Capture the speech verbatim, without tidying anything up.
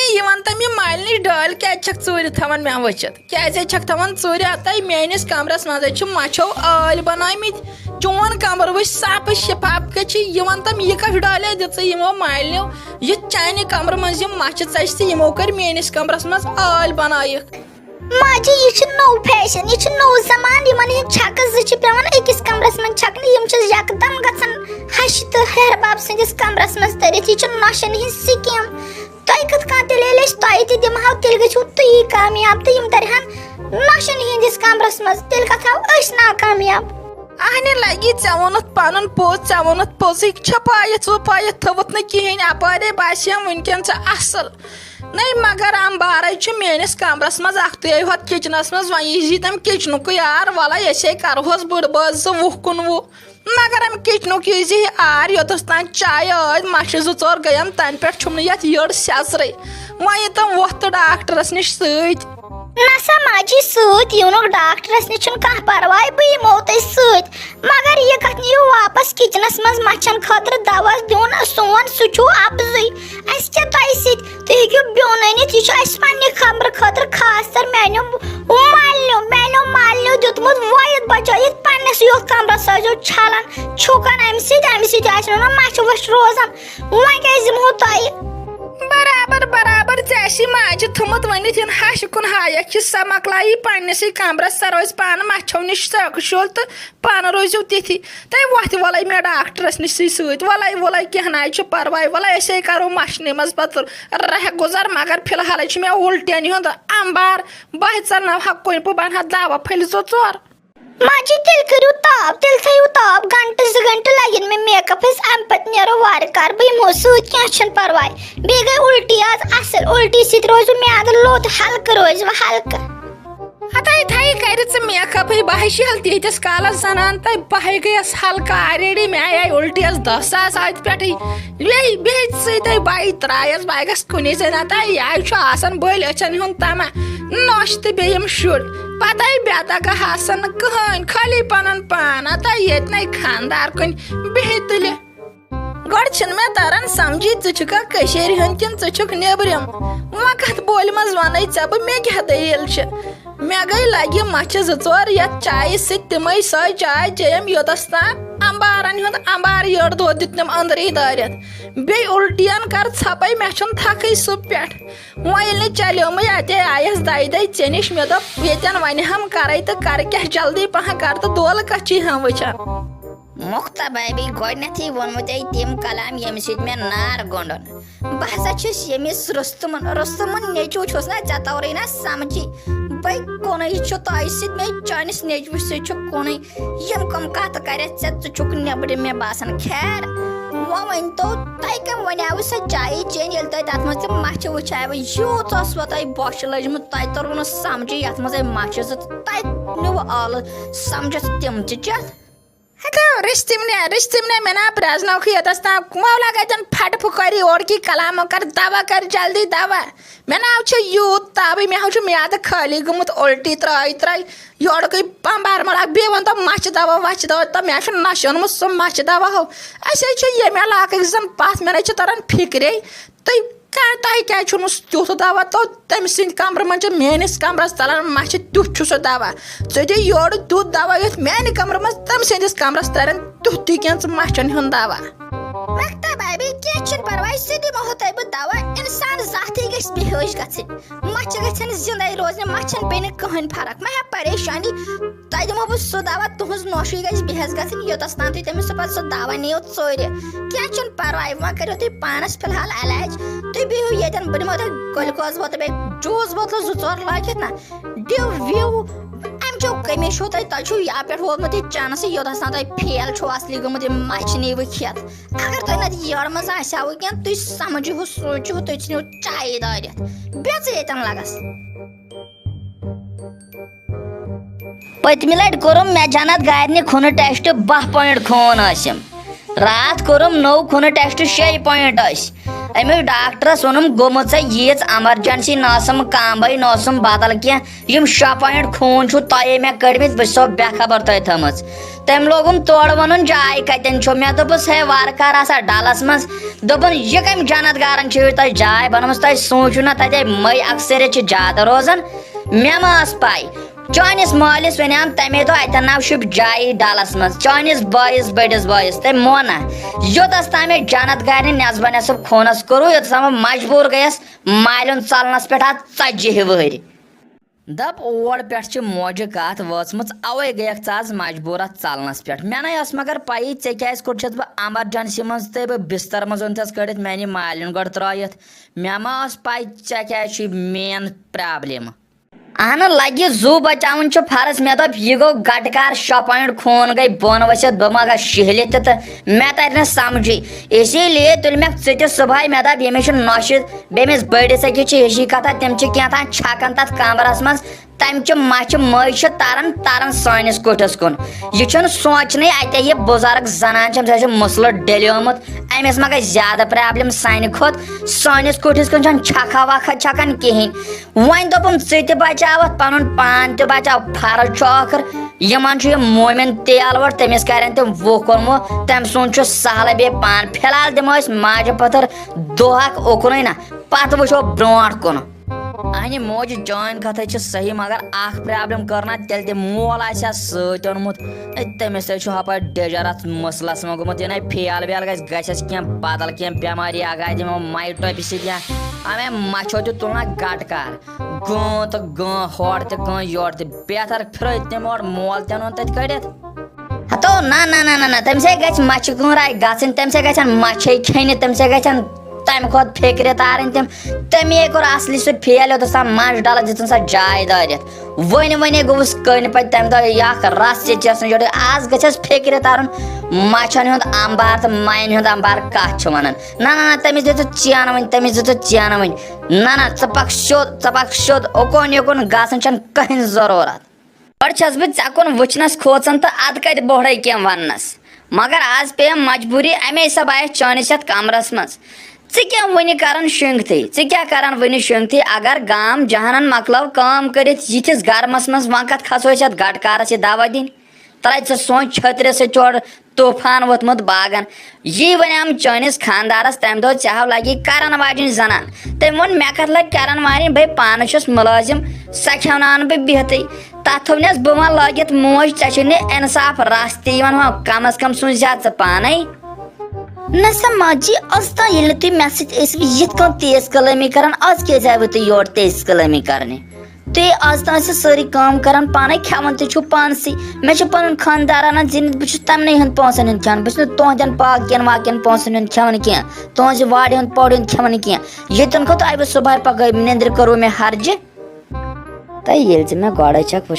یہِ وَن تہٕ مےٚ، مالنٕچ ڈٲلۍ کیٛازِ چھَکھ ژوٗرِ تھاوان مےٚ وٕچھِتھ؟ کیٛازِ چھَکھ تھاوان ژوٗرِ؟ ہَتَے میٛٲنِس کَمرَس منٛز چھِ مَچھو ٲلۍ بَنٲومٕتۍ۔ چون کَمرٕ وٕچھ صاف شِفاف کَتہِ چھِ۔ یہِ وَن تہٕ مےٚ، یہِ کَتھ ڈٲلۍ دِژٕے یِمو مالنیو؟ یہِ چانہِ کَمرٕ منٛز یِم مَچھِ ژَجہِ تہٕ یِمو کٔرۍ میٛٲنِس کَمرَس منٛز ٲلۍ بَنٲیِکھ۔ ماجہِ، یہِ چھُ نوٚو فیشن، یہِ چھُ نوٚو زمانہٕ۔ یِمن ہٕنٛدۍ چھکہٕ زٕ چھِ پٮ۪وان أکِس کمرس منٛز چھکنہِ، یِم چھِ یکدم گژھان ہشہِ تہٕ ہیرٕ باب سٕنٛدِس کمرس منٛز تٔرِتھ۔ یہِ چھِ نۄشن ہٕنٛز سکیٖم۔ تۄہہِ کِتھ کٔنۍ تیٚلہِ، ییٚلہِ أسۍ تۄہہِ تہِ دِمہو، تیٚلہِ گٔژھِو تُہی کامیاب تہٕ یِم ترِہن نۄشن ہٕنٛدِس کمرس منٛز، تیٚلہِ گژھو أسۍ ناکامیاب۔ اہنہِ لگی، ژےٚ ووٚنُتھ پنُن پوٚز، ژےٚ ووٚنُتھ پوٚزُے، چھپٲیِتھ وُپٲیِتھ تھٲوٕتھ نہٕ کِہیٖنۍ، اپٲرے باسیٚم وٕنکیٚن ژےٚ اصل۔ نٔے مگر امبارے چھُ میٲنِس کمرس منٛز اکھتُے، یوت کچنس منٛز، وۄنۍ یی زِ تٔمۍ کچنُکُے آر، ولا أسے کرہوس بٔڑ بٲژ زٕ وُہ کُنوُہ۔ مگر امہِ کچنُک یی زِ آر، یوتس تام چایہِ ٲدۍ مچھِ زٕ ژور گٔیم، تنہٕ پٮ۪ٹھ چھُم نہٕ یتھ یٔڑ سیٚزرٕے۔ وۄنۍ یہِ تِم وۄتھ تہٕ ڈاکٹرس نِش سۭتۍ۔ نسا ماجی، سۭتۍ یِنُک ڈاکٹرس نِش چھُنہٕ کانٛہہ پرواے، بہٕ یِمو تۄہہِ سۭتۍ۔ مگر یہِ کتھ نِیِو واپس کچنس منٛز مچھن خٲطرٕ دوا دیُن، سون سُہ چھُو اپزُے۔ اسہِ کیٛاہ تۄہہِ سۭتۍ؟ تُہۍ ہیٚکِو بیوٚن أنِتھ، یہِ چھُ اَسہِ پننہِ خبرٕ خٲطرٕ خاص کر میانیو مالنیو، میانیو مالنیو دیُتمُت وٲیِتھ بچٲیِتھ پننِسٕے یوت کمرس ٲسۍزیو چھلان چھُکان امہِ سۭتۍ، امہِ سۭتۍ آسہِ نہٕ مچھِ وچھِ روزان۔ وۄنۍ کیٛازِ دِمہو تۄہہِ؟ برابر، برابر، ژےٚ آسی ماجہِ تھوٚمُت ؤنِتھ، یِن ہش کُن ہایکھ چھِ، سۄ مۄکلایی پننِسٕے کمرس، سۄ روزِ پانہٕ مچھو نِش سٲکھٕ شُل تہٕ پانہٕ روٗزِو تِتھی۔ تہٕ وۄتھِ وۄلَے مےٚ ڈاکٹرَس نِشٕے سۭتۍ، وۄلَے وۄلَے کینٛہہ نہ حظ چھُ پَرواے، وۄلَے أسے کَرو مَشنہِ منٛز پَتہٕ رہہ گُزر، مگر فی الحالٕے چھُ مےٚ اُلٹِیَن ہُنٛد اَمبار، بہٕ حظ ژَلناوہا کُنہِ، بہٕ بَنہٕ ہا دَوا پھٔلۍ زٕ ژور۔ ماجی، تیٚلہِ کٔرِو تاپھ، تیٚلہِ تھٲیِو تاپھ، گھنٹہٕ زٕ گھنٹہٕ لَگن مےٚ make up-س، اَمہِ پَتہٕ نیرو وارٕ کارٕ، بہٕ یِمو سۭتۍ، کینٛہہ چھُنہٕ پَرواے۔ بیٚیہِ گٔے اُلٹی آز اَصٕل، اُلٹی سۭتۍ روزِ میادٕ لوٚت، ہلکہٕ روزِ وۄنۍ ہلکہٕ۔ ہتاے تھاے کٔرِتھ ژٕ make up-ے، بہٕ ہے شیہل تیٖتِس کالس زنان تہٕ بہٕ ہے گٔیس ہلکہٕ already، مےٚ آیہِ اُلٹی یس دہ ساس اتہِ پٮ۪ٹھٕے۔ بیٚیہِ، بیٚیہِ سۭتۍ بہٕ ترٛایس، بہٕ گژھٕ کُنی زٔنۍ، ہتاے یہِ چھُ آسان بٔلۍ أچھن ہُنٛد تما، نۄش تہٕ بیٚیہِ یِم شُرۍ۔ پتہٕ بے دگہ آسان نہٕ کٕہٕنۍ، خٲلی پنُن پان، ہتاے ییٚتہِ نے خاندار کُنہِ بِہِتھ تُلہِ۔ گۄڈٕ چھُنہٕ مےٚ تران سمجھی، ژٕ چھُکھا کٔشیٖرِ ہُنٛد کِنہٕ ژٕ چھُکھ نیٚبرِم؟ وۄنۍ کتھ بولہِ منٛز ونَے ژےٚ بہٕ، مےٚ کیٛاہ دٔلیٖل چھِ؟ مےٚ گٔے لگہِ مچھِ زٕ ژور یتھ چایہِ سۭتۍ، تِمے سۄے چاے چیٚیم، یوٚتس تام امبارن ہُنٛد امبار یٔڑ دۄد دیُت تٔمۍ أنٛدرٕے دٲرِتھ۔ بیٚیہِ اُلٹین کر ژھپے، مےٚ چھُنہٕ تھکھٕے سُہ پٮ۪ٹھ۔ وۄنۍ ییٚلہِ نہٕ چلیومٕے اتے آیس دَیہِ دَیہِ، ژےٚ نِش مےٚ دوٚپ، ییٚتٮ۪ن وَنہِ ہم کرے تہٕ کرٕ کیٛاہ، جلدی پہن کر تہٕ دولہٕ کتھ چھی ہم وٕچھان۔ مۄختہ بابی گۄڈٕنیتھٕے ووٚنمُت أمۍ تِم کلام، ییٚمہِ سۭتۍ مےٚ نار گوٚنٛڈُن۔ بہٕ ہسا چھُس ییٚمِس رُستُمُن، رُستُمُن نیٚچوٗ چھُس نا، ژےٚ تورٕے نا سمجھی۔ بٔے کُنُے چھُ تۄہہِ سۭتۍ، مےٚ چٲنِس نیٚچوِس سۭتۍ چھُ کُنُے۔ یِم کم کتھٕ کرٮ۪تھ ژےٚ، ژٕ چھُکھ نیٚبرِم مےٚ باسان۔ خیر، وۄنۍ ؤنۍ تو، تۄہہِ کٔمۍ ونیاوٕ سۄ چایہِ چیٚنۍ، ییٚلہِ تۄہہِ تتھ منٛز تِم مچھِ وٕچھایوٕ؟ یوٗت اوسوٕ تۄہہِ بۄچھِ لٔجمٕژ، تۄہہِ توٚروٕ نہٕ سمجھے یتھ منٛز أمۍ مچھِ زٕ، تۄہہِ نیوٕ ٲلہٕ سمجھس تِم تہِ چٮ۪تھ۔ ہتو، رِستِم نے، رِستِم نے، مےٚ نا پرٛزناوکھٕے یوٚتس تام۔ مولا گتٮ۪ن پھٹہٕ پھُکٲری اورٕ کی کلامو کر دوا کر جلدی دوا۔ مےٚ ناو چھُ یوٗت تابٕے، مےٚ حظ چھُ میادٕ خٲلی گوٚمُت اُلٹی ترٛٲے ترٛٲے۔ یورٕ گٔے بمبار ملک، بیٚیہِ وَن تہٕ مَچھِ دوا وَچھِ دوا، تہٕ مےٚ چھُ نَشہِ اوٚنمُت سُہ مَچھِ دوا ہو۔ أسۍ حظ چھِ ییٚمہِ علاقٕکۍ زَن پَتھ، مےٚ نَے چھِ تَران فِکرے۔ تُہۍ کیٛاہ، تۄہہِ کیٛازِ چھُو نہٕ سُہ تیُتھ دوا؟ تو تٔمۍ سٕنٛدِ کَمرٕ منٛز چھِ میٛٲنِس کَمرَس ژَلان مَچھِ، تیُتھ چھُ سُہ دوا۔ ژٕ دِ یورٕ تیُتھ دوا، یُتھ میٛانہِ کَمرٕ منٛز تٔمۍ سٕنٛدِس کَمرَس تَرن تیُتھ تہِ کینٛژھ مَچھَن ہُنٛد دوا۔ مکتب ابی، کینٛہہ چھُنہٕ پرواے، سُہ دِمہو تۄہہِ بہٕ دوا۔ اِنسان ذاتٕے گژھِ بے ہوش گژھٕنۍ۔ مَچھِ گژھن زِندَے روزنہِ، مَچھَن پیٚیہِ نہٕ کٕہٕنۍ فرق۔ مہ ہےٚ پریشانی، تۄہہِ دِمو بہٕ سُہ دوا، تُہٕنٛز نوشی گژھِ بے حس گژھٕنۍ، یوٚتَس تام تُہۍ تٔمِس سُہ پَتہٕ سُہ دوا نِیِو ژوٗرِ۔ کینٛہہ چھُنہٕ پرواے، وۄنۍ کٔرِو تُہۍ پانَس فی الحال علاج۔ تُہۍ بِہِو ییٚتٮ۪ن، بہٕ دِمو تۄہہِ گلوکوز بوتل، بیٚیہِ جوٗس بوتلہٕ زٕ ژور لٲگِتھ نہ۔ دِو وِو، اَمہِ چو کٔمی چھو تۄہہِ، تۄہہِ چھُو یا پٮ۪ٹھ ووتمُت یہِ چانسٕے، یوٚتَس تام تۄہہِ فیل چھُو اصلی گٔمٕت، یِم مَچھِ نیٖوٕ کھٮ۪تھ۔ اگر تۄہہِ نَتہٕ یٔڑ منٛز آسہِ ہاوٕ کینٛہہ، تُہۍ سَمجِہو، سوٗنٛچِہو، تُہۍ ژھٕنِو چایے دٲرِتھ۔ بیٚژٕ ییٚتٮ۪ن لَگَس۔ پٔتمہِ لٹہِ کوٚرُم مےٚ جنت گارنہِ کھُنہٕ ٹیسٹ، باہ پوینٹ خوٗن ٲسِم۔ راتھ کوٚرُم نوٚو کھُنہٕ ٹیسٹ، شے پوینٹ ٲسۍ۔ أمِس ڈاکٹرس ووٚنُم، گوٚمُت ژےٚ ییٖژ ایمرجنسی، نہ ٲسٕم کامبے، نہ اوسُم بدل کینٛہہ، یِم شےٚ پوینٹ خوٗن چھُو تۄہے مےٚ کٔڑمٕتۍ، بہٕ چھُسو بے خبر تۄہہِ تھٲمٕژ۔ تٔمۍ لوگُم تورٕ وَنُن، جاے کَتٮ۪ن چھو؟ مےٚ دوٚپُس، ہے، وارٕ کارٕ آسا ڈلس منٛز۔ دوٚپُن، یہِ کَمہِ جنت گارن چھِ تۄہہِ جاے بنٲومٕژ؟ تۄہہِ سوٗنٛچِو نہ، تَتے مٔہۍ اکثریت چھِ زیادٕ روزان۔ مےٚ ما ٲس پَے؟ چٲنِس مٲلِس وَنیٛام تَمے دۄہ، اَتٮ۪ن ناو شُپۍ جایی ڈلس منٛز، چٲنِس بٲیِس، بٔڑِس بٲیِس، تٔمۍ مون نہ۔ یوٚتس تام مےٚ جنت گارنہِ نٮ۪صبہ نٮ۪صٕب خوٗنس کوٚروٕ، یوٚتس تام بہٕ مجبوٗر گٔیَس مالیُن ژلنس پٮ۪ٹھ اَتھ ژتجی ہہِ وٕہٕرۍ۔ دپ، اور پٮ۪ٹھ چھِ موجہِ کتھ وٲژمٕژ، اوے گٔیکھ ژٕ از مجبوٗر اتھ ژلنس پٮ۪ٹھ۔ مےٚ نے ٲس مگر پیی ژےٚ کیازِ کوٚڑ چھَس بہٕ ایمرجنسی منٛز تہٕ بہٕ بستر منٛز اوٚنتھس کٔڑِتھ میانہِ مالِنۍ گۄڈٕ ترٲیِتھ۔ مےٚ ما ٲس پے ژےٚ کیازِ چھُے مین پرابلم۔ اہنہٕ لگہِ زُو بچاوُن چھُ فرض۔ مےٚ دوٚپ، یہِ گوٚو گٹہٕ کار، شےٚ پوینٹ خوٗن گٔے بۄن ؤسِتھ، بہٕ ما گژھٕ شِہلِتھ تہِ تہٕ مےٚ ترِ نہٕ سمجھے۔ اسی لیے تُلۍ مےٚ ژٕ تہِ صبحٲے۔ مےٚ دوٚپ، ییٚمِس چھُ نۄشہِ بیٚمِس بٔڑِس أکِس چھِ ہِشی کتھا، تِم چھِ کینٛہہ تام چھکان تتھ کمرس منٛز، تمہِ چہِ مچھِ مٔہۍ چھِ تران، تران سٲنِس کُٹھِس کُن۔ یہِ چھُنہٕ سونٛچنٕے، اتے یہِ بُزرگ زنان چھم، سۄ چھِ مسلہٕ ڈلیومُت، أمِس ما گژھِ زیادٕ پرابلم سانہِ کھۄتہٕ؟ سٲنِس کُٹھِس کُن چھنہٕ چھکھا وکھا چھکان کہیٖنۍ۔ وۄنۍ دوٚپُم، ژٕ تہِ بچاوتھ پنُن پان تہِ بچاو، فرض چھُ ٲخر۔ یِمن چھُ یہِ مومن تیل وٹ، تٔمِس کرن تِم وُہ کوٚرمُت، تٔمۍ سُنٛد چھُ سہلٕے بیٚیہِ پان۔ فی الحال دِمو أسۍ ماجہِ پٔتھر دۄہ اکھ اُکنُے نہ، پتہٕ وٕچھو برونٛٹھ کُن۔ اہنہِ موجہِ، چٲنۍ کتھ ہے چھِ صحیح، مگر اکھ پرابلم کٔر نہ تیٚلہِ تہِ، مول آسہِ ہا سۭتۍ اوٚنمُت، ہے، تٔمِس تہِ چھُ ہپٲرۍ ڈیجر اتھ مسلس منٛز گوٚمُت، یہِ نے فیل ویل گژھِ، گژھٮ۪س کینٛہہ بدل کینٛہہ بٮ۪مٲرۍ، یا گژھِ دِمو مایٹوپی سۭتۍ، یا امے مچھو تہِ تُل نہ گٹہٕ کار، گٲں تہٕ گٲں، ہورٕ تہِ گٲں یورٕ تہِ، بہتر پھرٲوۍ تٔمۍ اورٕ مول تہِ اوٚنُن تتہِ کٔڑِتھ۔ ہتو، نہ، نہ، نہ، نہ، نہ، تٔمۍ سۭتۍ گژھِ مچھِ کٲنٛراے گژھٕنۍ، تٔمۍ سۭتۍ گژھن مچھے کھیٚنہِ، تٔمۍ سۭتۍ گژھن تمہِ کھۄتہٕ فِکرِ تارٕنۍ تِم۔ تٔمی کوٚر اصلی سُہ فیل، یوٚتس تام منٛز ڈلس دِژٕن سۄ جاے دٲرِتھ۔ وۄنۍ، وۄنۍ گوٚوُس کٔنۍ پتہٕ تمہِ دۄہ یہِ اکھ رس تہِ چیژنہٕ جوڑِ۔ آز گژھٮ۪س فِکرِ تارُن، مچھن ہُنٛد امبار تہٕ مین ہُنٛد امبار کتھ چھِ ونان۔ نہ، نہ، نہ، تٔمِس دِژٕتھ چینہٕ وۄنۍ، تٔمِس دِژٕتھ چینہٕ وۄنۍ۔ نہ، نہ، ژٕ پکھ سیوٚد، ژٕ پکھ سیوٚد، اوکُن یوکُن گژھُن چھنہٕ کٕہٕنۍ ضروٗرت۔ گۄڈٕ چھَس بہٕ ژےٚ کُن وٕچھنَس کھوژان تہٕ اَدٕ کَتہِ بۄہڑَے کینٛہہ وَننَس۔ مگر آز پیٚیَم مجبوٗری، اَمے حساب آیَس چٲنِس یَتھ کَمرَس منٛز۔ ژٕ کیٛاہ وٕنہِ کَران شۄنٛگتھٕے؟ ژٕ کیٛاہ کَران وٕنہِ شۄنٛگتھٕے؟ اگر گام جہانَن مۄکلٲو کٲم کٔرِتھ یِتھِس گرمَس منٛز، وۄنۍ کَتھ کھسو أسۍ یَتھ گٹہٕ کارَس یہِ دَوا دِنۍ؟ ترٛاوِ ژٕ سونٛچ چھٔترِ سۭتۍ تورٕ طوفان ووٚتھمُت باغن۔ یی وَنیٛام چٲنِس خانٛدارَس تَمہِ دۄہ، ژےٚ ہاو لَگی کَرَن واجِنۍ زَنان۔ تٔمۍ ووٚن، مےٚ کَتھ لَگہِ کَرَن واجِنۍ، بَے پانہٕ چھُس مُلٲزِم، سۄ کھٮ۪وناوَن بہٕ بِہتٕے۔ تَتھ تھوٚونَس بہٕ وَن لٲگِتھ، موج، ژےٚ چھُے نہٕ اِنصاف رَژھ تہِ یِوان، ہُہ کَم از کَم سوٗنٛچ زِ ژٕ پانَے۔ نہ سا ماجی، از تام ییٚلہِ نہٕ تُہۍ مےٚ سۭتۍ ٲسِو یِتھ کٔنۍ تیز کلٲمی کران، از کیازِ آیوٕ تُہۍ یور تیز کلٲمی کرنہِ؟ تُہۍ از تام ٲسِو سٲرٕے کٲم کران پانے، کھٮ۪وان تہِ چھِو پانسٕے۔ مےٚ چھُ پنُن خانٛدارانہ زیٖنِتھ، بہٕ چھُس تمنٕے ہُنٛد پونٛسن ہُنٛد کھٮ۪وان، بہٕ چھُس نہٕ تُہنٛدٮ۪ن پاکٮ۪ن واکٮ۪ن پونٛسن ہُنٛد کھٮ۪وان کینٛہہ، تُہنٛزِ وارِ ہُنٛد پورِ ہُنٛد کھٮ۪وان کینٛہہ۔ ییٚتٮ۪ن کھۄتہٕ آیہِ بہٕ صبحٲے پگہٲے نٮ۪نٛدرِ کٔروٕ مےٚ ہرجہِ۔ تہٕ ییٚلہِ ژٕ مےٚ گۄڈَے چھَکھ